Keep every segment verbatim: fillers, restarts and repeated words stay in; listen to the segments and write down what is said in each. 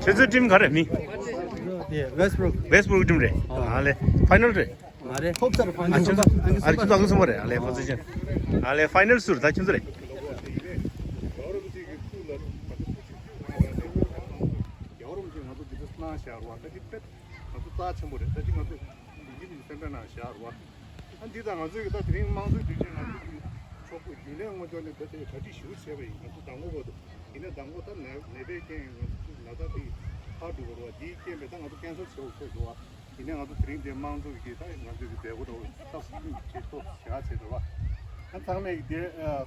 ཁྱེད་ཚོའི་ཊིམ་ག་རེ་མིང་། ཝེསི་སྦུ་རུག་ཝེསི་སྦུ་རུག་ཊིམ་རེད། ཨ་ལེ། ཕའི་ནལ་རེད། མ་རེད། ཨ་ཁྱེད་ཚོ་ཨ་ཁྱེད་ཚོ་ཨ་ཁུ་སུམ་པ་རེད། ཨ་ལེ། ཕོ་ཛི་ཤན། ཨ་ལེ། ཕའི་ནལ་སུ་རེད། ད་ཁྱེད་ཚོ་རེད། རྒྱལ་བ་རིན་པོ་ཆེ་ང་ཚོ་འདི་འདྲ་གནང་བཞག་རེད་བ། ད་འདི་དཔེ་ང་ཚོ་རྩ་ཆེན་པོ་རེད། ད་འདི་ང་ཚོ་ཡིན་གཅིག་མིན་གཅིག་སེམས་ཁྲལ་གནང་བཞག་རེད་བ། ཨ་འདི་དང་ང་ཚོས་ད་དེ་རིང་དམངས་གཙོའི་དུས་ཆེན་ང་ཚོ་གི་ཚོགས་པ་རྒྱུན་ལས་དངོས་ཕྱོགས་ནས་ད་ལྟའི་གྲ་སྒྲིག་ཞུ་བྱས་པ་ཡིན། ང་ཚོ་མདང་དགོང་བར་དུ་ཡིན་ན་མདང་དགོང་ད་ནད་ནད་པའི་རྐྱེན་ང་ཚོ་ན་ཚ་དེ་ཧ་འགྲོ་གི་རེད་བ། དེའི་རྐྱེན་པས་ད་ང་ཚོ་ཀན་སལ་བྱེད་དགོས་ཐུག་འདུག་བ། ཡིན་ནའི་ང་ཚོ་དེ་རིང་འདིར་དམངས་གཙོ་གི་ད་ང་ཚོའི་གི་མཛད་སྒོ་འདྲ་བོ་སྟབས་བདེ་ཐོག་བཞག་བྱས་འདུག་བ། ད་ཚང་མས་ཀྱི་དེ་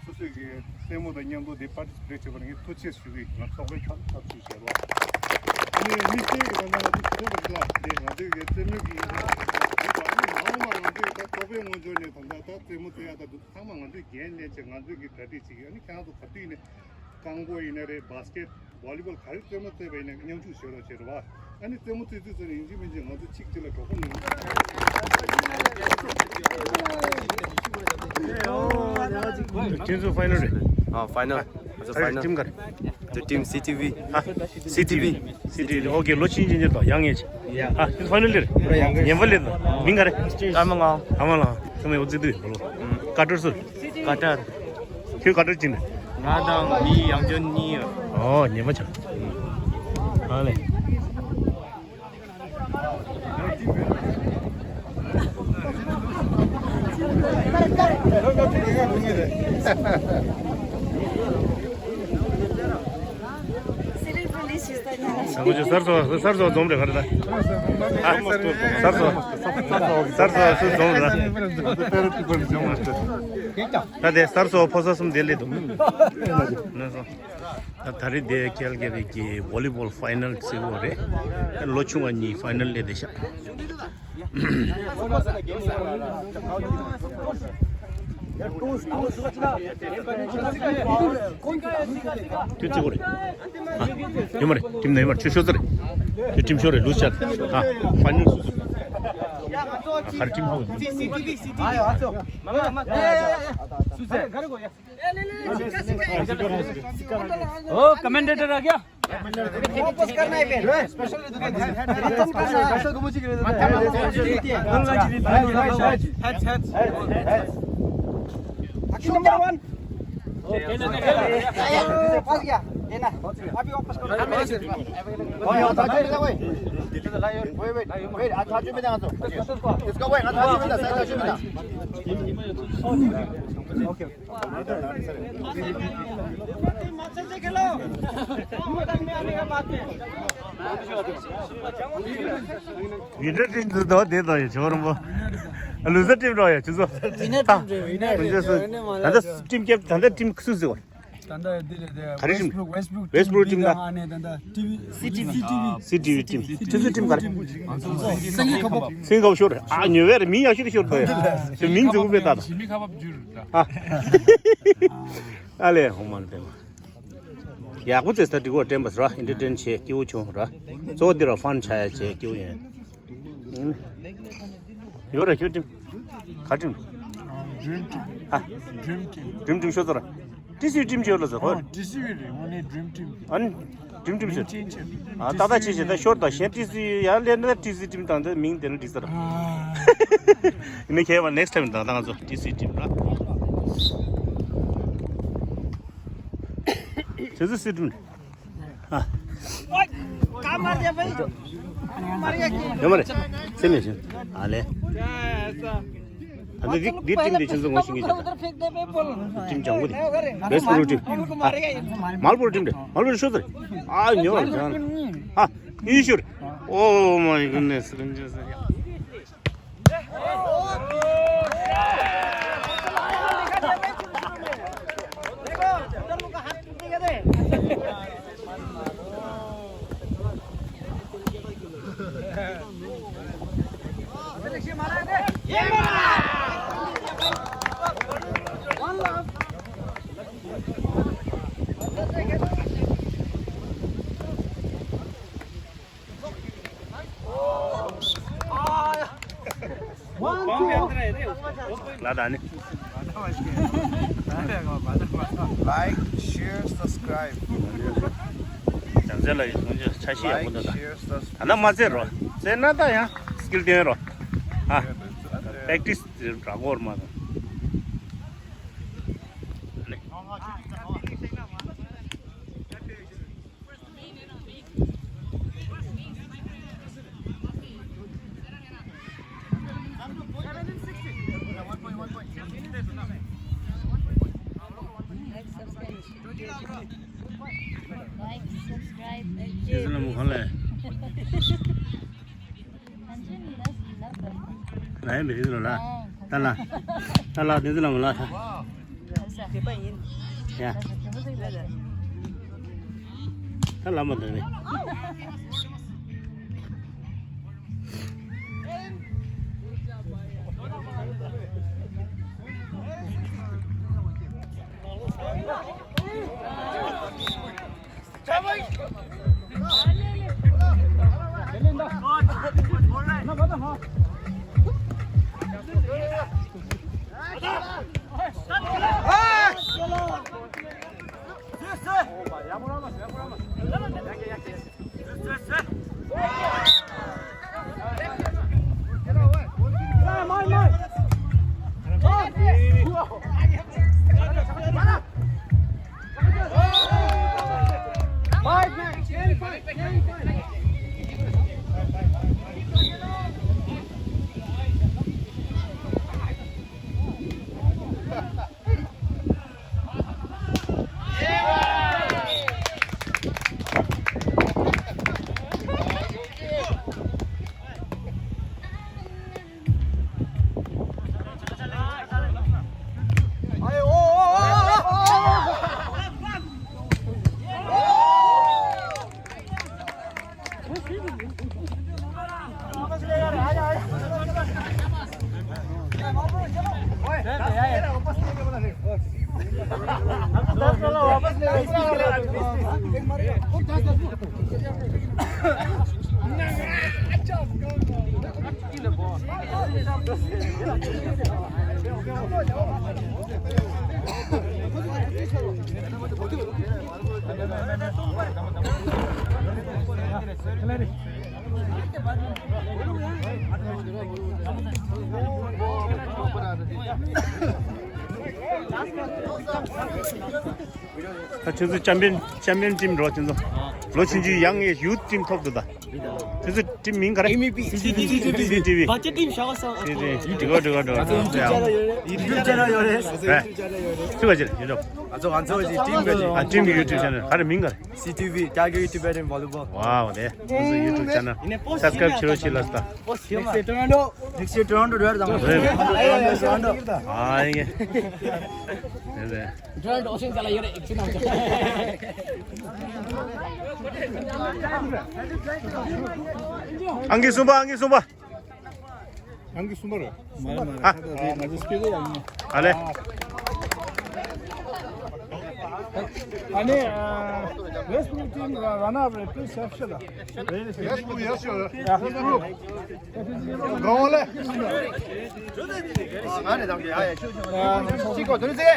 སོ་སོའི་གི་རྩེད་མོ་དང་མཉམ་དུ་དེ་པར་ཊི་སི་པེཊ་བྱས་པ་ནི་ངས་ཐུགས་རྗེ་ཆེ་ཞུ་གི་ཡིན། ང་ཚོགས་པའི་ཁྱབ་ཁྱབ་ཞུ་བྱས་རོགས། ཨ་ནི་དམིགས་བསལ་གྱི་ད་ལྟ་ང་ཚོ་ཞུ་ཐུབ་པ་ཞིག་ལ་དེ་ང་ཚོའི་གི་རྩེད་མོ་གི་ཨ་ནི་མ་འོངས་པ་ང་ཚོའི་ད་ཚོགས་པའི་ངོས་ཕྱོགས་ནས་ད་ལྟ་ད་རྩེད་མོ་རྩེ་ཡག་ད་འདུག་ཚང་མ་ང་ཚོས་འགན་ལེན་བྱས་ང་ཚོའི་གི་གྲ་སྒྲིག་བྱེད་ཀྱི། ཨ་ནི་ཁྱེད་རང་ཚོ་ག་དུས་ཡིན་ནའི་རྐང་སྤོལ་ཡིན་ན་རེད། བྷ་སི་ཀེཊ། བྷོ་ལི་བྷོལ་ག་རེ་རྩེད་མོ་རྩེས་པ་ཡིན་ན་མཉམ་ཞུགས་བྱེད་རོགས་བྱེད་རོགས། ཨ་ནི་རྩེད་མོ་རྩེ་དུས་ཚོད་ནས་ཡིན་གཅིག་མིན་གཅིག་ང་ཚོ་གཅིག་གཅིག་ལ་གྲོགས་པོ་གནང་། ཁྱེད་ཚོ་ཕའི་ནལ་རེད། ཨ་ཕའི་ནལ། ང་ཚོ་ཕའི་ནལ། ཊིམ་ག་རེ། ཊིམ་སི་ཊི་ཝི། ཨ་སི་ཊི་ཝི། སི་ཊི་ཝི། ཨོ་ཀེ། ལོ་ཕྱིན་ཅི་ཉེར་དང་ཡང་ངེས་ཆེ། ཨ་ཁྱེད་ཚོ་ཕའི་ནལ་རེད། ཉན་པ་ལེ་དང་མིང་ག་རེ། ཀརྨ་ངག་ཀརྨ་ངག་ཚང་མས་འོ་ཙི་དུས་བོ་ལོ། ཀ་ཏོར་སུ། ཀ་ཏར། ཁྱོད་ཀ་ཏར་ཅི་ནས། ང་དང་མི་ཡང་ཅོན་གཉིས་ཡོད། ཨོ་ཉན་པ་ཆགས། ཨ་ལེ། ས་ཁོ་ཆུ་སར་སོ་སར་སོ་འཛོམས་རེད་ག་རེ་ད། ཨ་སར་སོ་སར་སོ་སུ་འཛོམས་རེད་ད། ད་དེ་སར་སོ་ཕོ་ས་གསུམ་དེ་སླེབས་འདུག་ད་ད་རེས་དེ་ཁེལ་གེ་རེ་གི་བོ་ལི་བོལ་ཕའི་ནལ་ཟེར་བ་རེད། ལོ་ཆུང་བ་གཉིས་ཕའི་ནལ་སླེབས་བསྡད་ཤག་དུས་ཚིགས་པ་རེད། ཨ་ཡོད་མ་རེད། ཊིམ་ནང་ཡོད་མ་རེད། ཆུ་ཤོར་ས་རེད། དེ་ཊིམ་ཤོར་རེད། ལུས་ཤར། ཨ་ཕའི་ནལ་སུ་སུ། ཨ་ག་རེ་ཊིམ་ཧོ། ཨོ་ཀོ་མེན་ཊེ་ཊར་ཨ་གྱ། वापस करना है फिर। स्पेशल दुकान है। स्पेशल को मुझे गिरे। Number one. फंस गया। ये ना। अभी वापस करो। वेट, वेट, वेट, वेट, आज हाथ में ना तो। इसका वेट, आज हाथ में ना, साइड हाथ में ना। ओके। ཡུ་ཊི་ཊིམ་དུ་དོ་དེ་དོ་ཡ་ཆོ་རོང་པོ། ལུ་ཟ་ཊིམ་རོ་ཡ་ཆུ་ཚོ། ཝི་ནར་ཊིམ་རེད། ཝི་ནར་ཊིམ་རེད། ཝི་ནར་མ་རེད། ད་ལྟ་ཊིམ་ཀེབ་ད་ལྟ་ཊིམ་སུ་ཟེར་བ། ད་ལྟ་འདི་རེད་དེ། ག་རེ་ཊིམ། ཝེསི་སྦུ་རུག་ཝེསི་སྦུ་རུག་ཊིམ་དང་། ཨ་ནེ་ད་ལྟ་ཊི་ཝི། སི་ཊི་ཝི། སི་ཊི་ཝི་ཊིམ། ཁྱེད་ཚོའི་ཊིམ་ག་རེ། སེང་གེ་ཁ་འབབ། སེང་གེ་ཁ་འབབ་ཤོར། ཨ་ཉོ་བས་རེད། མིང་ཡག་ཤོས་ཤོར་དོ་ཡ། ཁྱོད་མིང་ཟེར་གོ་བས་ད་ད། ཞི་མི་ཁ་འབབ་བརྒྱུད་རེད་ད། ཨ། ཨ་ལེ་ཧོ་མ་ལེ་པེ་མ། ཡག་པོ་བཙལ་ས་འགྲིག་གོ་ཊིམ་པ་ར། ཨེན་ཊར་ཊེན་བྱེད་སྐྱིད་པོ་བྱུང་ར། གཙོ་བོ་འདི་ར་ཕན་ཆགས་ཡ་བྱེད་སྐྱིད་པོ་ཡིན། ཡོད་ར་ཁྱོད་ཊིམ། ག་ཊིམ། ཌི་རིམ་ཊིམ། ཧ། ཌི་རིམ་ཊིམ། ཌི་རིམ་ཊིམ་ཤོད་ཚར། ཊི་སི་ཝི་ཊིམ་ཅིག་ཡོད་ལ་ཟེར་ཧོ། ཊི་སི་ཝི་རེད། འོ་ནི་ཌི་རིམ་ཊིམ། ཨ་ནི་ཌི་རིམ་ཊིམ་ཤོད། ཨ་ཏག་ཏག་བྱེད་བྱེད་ད་ཤོར་ད་གཞན་ཊི་སི་ཝི་ཡར་སླེབས་ན་ཊི་སི་ཝི་ཊིམ་དང་དེ་མིང་དེ་ནི་འགྲིག་ས་ར། ཨ། ཡིན་ནི་ཁྱེད་པ་ནེགསི་ཊའིམ་ད་ད་ང་ཚོ་ཊི་སི་ཝི་ཊིམ་ར། ཊི་སི་ཝི་ཊིམ། ཡོད་མ་རེད། སེམས་མེད་བཞིན། ཨ་ལེ། ད་འདི་འདི་ཊིམ་འདི་ཁྱེད་ཚོ་ངོ་ཤེས་ཀྱི་འདུག་ཊིམ་ལྗང་གུ་འདི། ཝེསི་སྦུ་རུག་ཊིམ། ཨ། མལ་པོར་ཊིམ་འདི། མལ་པོར་ཤོད་ཚར། ཨ་ཉོ་བར་ཀྱང་། ཨ། ཨི་ཤུར། Oh my goodness. One love. ལ་ད་ནི། Like, share, subscribe. ཡང་རྩེ་ལ་ཡི་ཐོང་ཅེ་ཆ་ཤི་ཡག་པོ་འདུག་ད། Like, share, subscribe. ད་ན་མ་རྩེ་རོ། རྩེ་ན་ད་ཡང་སི་ཀིལ་ལྡན་རོ། ཨ། པེག་ཊིས་ར་གོར་མ་ད། Like, subscribe. Like, subscribe. ཁྱེད་ཚོ་ལ་མོ་གང་ལས། ང་ཡང་མི་ཤེས་ལ། ད་ལ། ད་ལ་དེ་ཚོ་ལ་མོ་ལ་ད། ཡ། ད་ལ་མོ་དེ་ནི། ད་ཁྱེད་ཚོ་ཆེམ་པིན་ཆེམ་པིན་ཊིམ་འགྲོ། ཁྱེད་ཚོ་ལོ་ཆུང་ཆུང་ཡང་ངས་ཡུ་ཐི་ཊིམ་ཐོབ་འདུག་ད། ཁྱེད་ཚོ་ཊིམ་མིང་ག་རེ། ཨེམ་ཝི་པི། སི་ཊི་ཝི། སི་ཊི་ཝི། བ་ཅ་ཊིམ་ཤ་བ་སང་། སི་ཊི་ཝི། འགྲིག་གོ་འགྲིག་གོ་འགྲིག་གོ། ཡུ་ཊུབ་ཆེ་ནལ་ཡོད་རེད། ཨེ། ཚུགས་པ་ཅིག་ཡུ་ཊུབ། ང་ཚོ་ང་ཚོ་ཅིག་ཊིམ་ག་ཅིག་ཨ། ཊིམ་གི་ཡུ་ཊུབ་ཆེ་ནལ་ག་རེ། མིང་ག་རེ། སི་ཊི་ཝི། Tiger Tibetan Volleyball། ཝའོ། དེ་ཁྱེད་ཚོ་ཡུ་ཊུབ་ཆེ་ནལ་སབ་སི་ཀ་རེབ་བྱེད་རོགས་བྱེད་ལ་སྟ། Next year Toronto. Next year Toronto རེད་དང་། རེད། ཨ་ཡེ། རེད་རེད། Toronto ཨོ་ཤན་ཅ་ལག་ཡོད་རེད། ཁྱེད་རྣམས་ཚོ། ཨང་ཀི་གསུམ་པ། ཨང་ཀི་གསུམ་པ། ཨང་ཀི་གསུམ་པ་རེད། མ་རེད་མ་རེད། ཨ། ད་དེ་ང་ཚོ་སྤེལ་ཡག་ཡིན། ཨ་ལེ། ཨ་ནི་ཨ། Westbrook team runner up རེད། Please ཤབ་ཤ་ལ། Westbrook yes sir. ཡ། གང་ལེ། ང་ནས་དང་གི་ཡ་ཡ་ཆུ་ཆུ། གཅིག་གོ་དུ་ཟེ།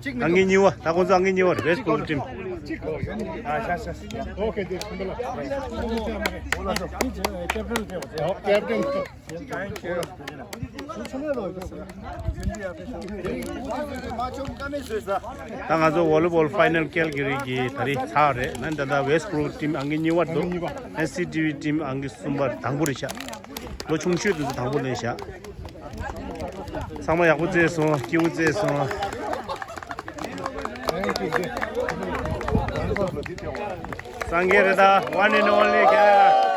གཅིག་མི་ཨང་ཀི་གཉིས་པ། ད་ཁོང་ཚོ་ཨང་ཀི་གཉིས་པ་རེད། Westbrook team། གཅིག་གོ་ཡ། ཨ་ཤ་ཤ་ཤ། ཨོ་ཁེ། དེ་ཁོང་ཚོ་ལ། ཨོ་ལ་ཚོ། ཨོ་ཁེ་པྲེན། Thank you. ད་ང་ཚོ་བོ་ལི་བོལ་ཕའི་ནལ་ཀལ་གི་རི་གི་ད་རེས་ཚར་རེད། ན་ད་ལྟ་Westbrook team ཨང་ཀི་གཉིས་པ་འདུག་ཨང་ཀི་གཉིས་པ། སི་ཊི་ཝི་team ཨང་ཀི་གསུམ་པ་དང་པོ་རེད་ཤག་ལོ་ཆུང་ཤོས་དེ་ཚོ་དང་པོ་ལེན་ཤག་ཚང་མ་ཡག་པོ་རྩེས་སོང་། སྐྱིད་པོ་རྩེས་སོང་། སངས་རྒྱས་རེད་ད། One and only Canada།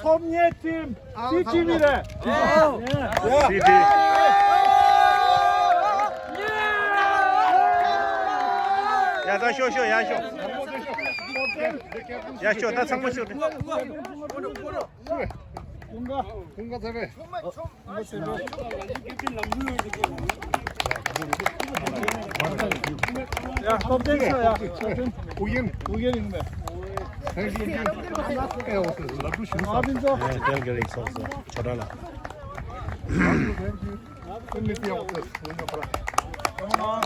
ཐོབ་ཉེ་ཊིམ་སི་ཊི་ཝི་རེད། སི་ཊི་ཝི། ཡ་ད་ཤོག་ཤོག་ཡ་ཤོག་ཡ་ཤོག་ད་ཚང་མ་ཤོག་ཀུན་དགའ། ཀུན་དགའ་ཚེ་རིང་། ཡ། ཐོབ་ཆེན་ཤོག་ཡ། ཐོབ་ཆེན། ཨུ་ཡན། ཨུ་ཡན་ཡིན་པས། ཨེ་འོ་ལབ་འགྲོ་ཞུ། ཨ་ཕིན་ཚོ། ཨེ་ཀལ་ག་རི་སོགས་སོ་ཆོ་འདྲ་ལ། Come on.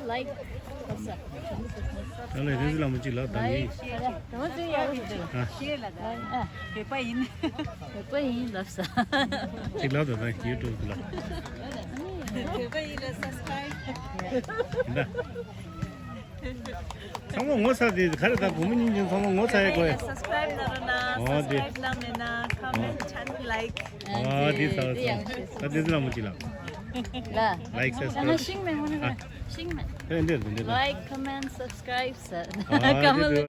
Like, what's up? ད་ལས་རིན་ཟི་ལ་མོ་གཅིག་ལབ་དང་ཡིན། ད་མོ་ཅིག་ཡག་གི་འདུག་ཨ། ཤེས་ལ་ད། ཨ། བོད་པ་ཡིན། བོད་པ་ཡིན་ལབ་ས། གཅིག་ལབ་དང་ད་ཡུ་ཊུབ་ལ། བོད་པ་ཡིན་ལ་སབ་སི་ཀ་རའིབ། ཡིན་ད། ཚང་མ་ངོ་ཚ་དེ་ག་རེ་ད་བུ་མོ་གཉིས་ཀྱི་ཚང་མ་ངོ་ཚ་ཡ་དགོས། སབ་སི་ཀ་རའིབ་གནང་རོགས་གནང་། ཨོ་དེ། སབ་སི་ཀ་རའིབ་གནང་མེད་ན་ཁོ་མེན་ཊི་ལའིག་ཨ་དེ་ཚ་བ་ཚ་ད་དེ་ཚོ་ལ་མོ་ཅི་ལ། ལ། ལའིག་ཤེར་ཨ་ཤིང་མེ་མོ་ནི་ཤིང་མེ། ཨེ་འདིར་འདིར། Like, comment, subscribe ཟེར། ཨ་དེ་ཚོ།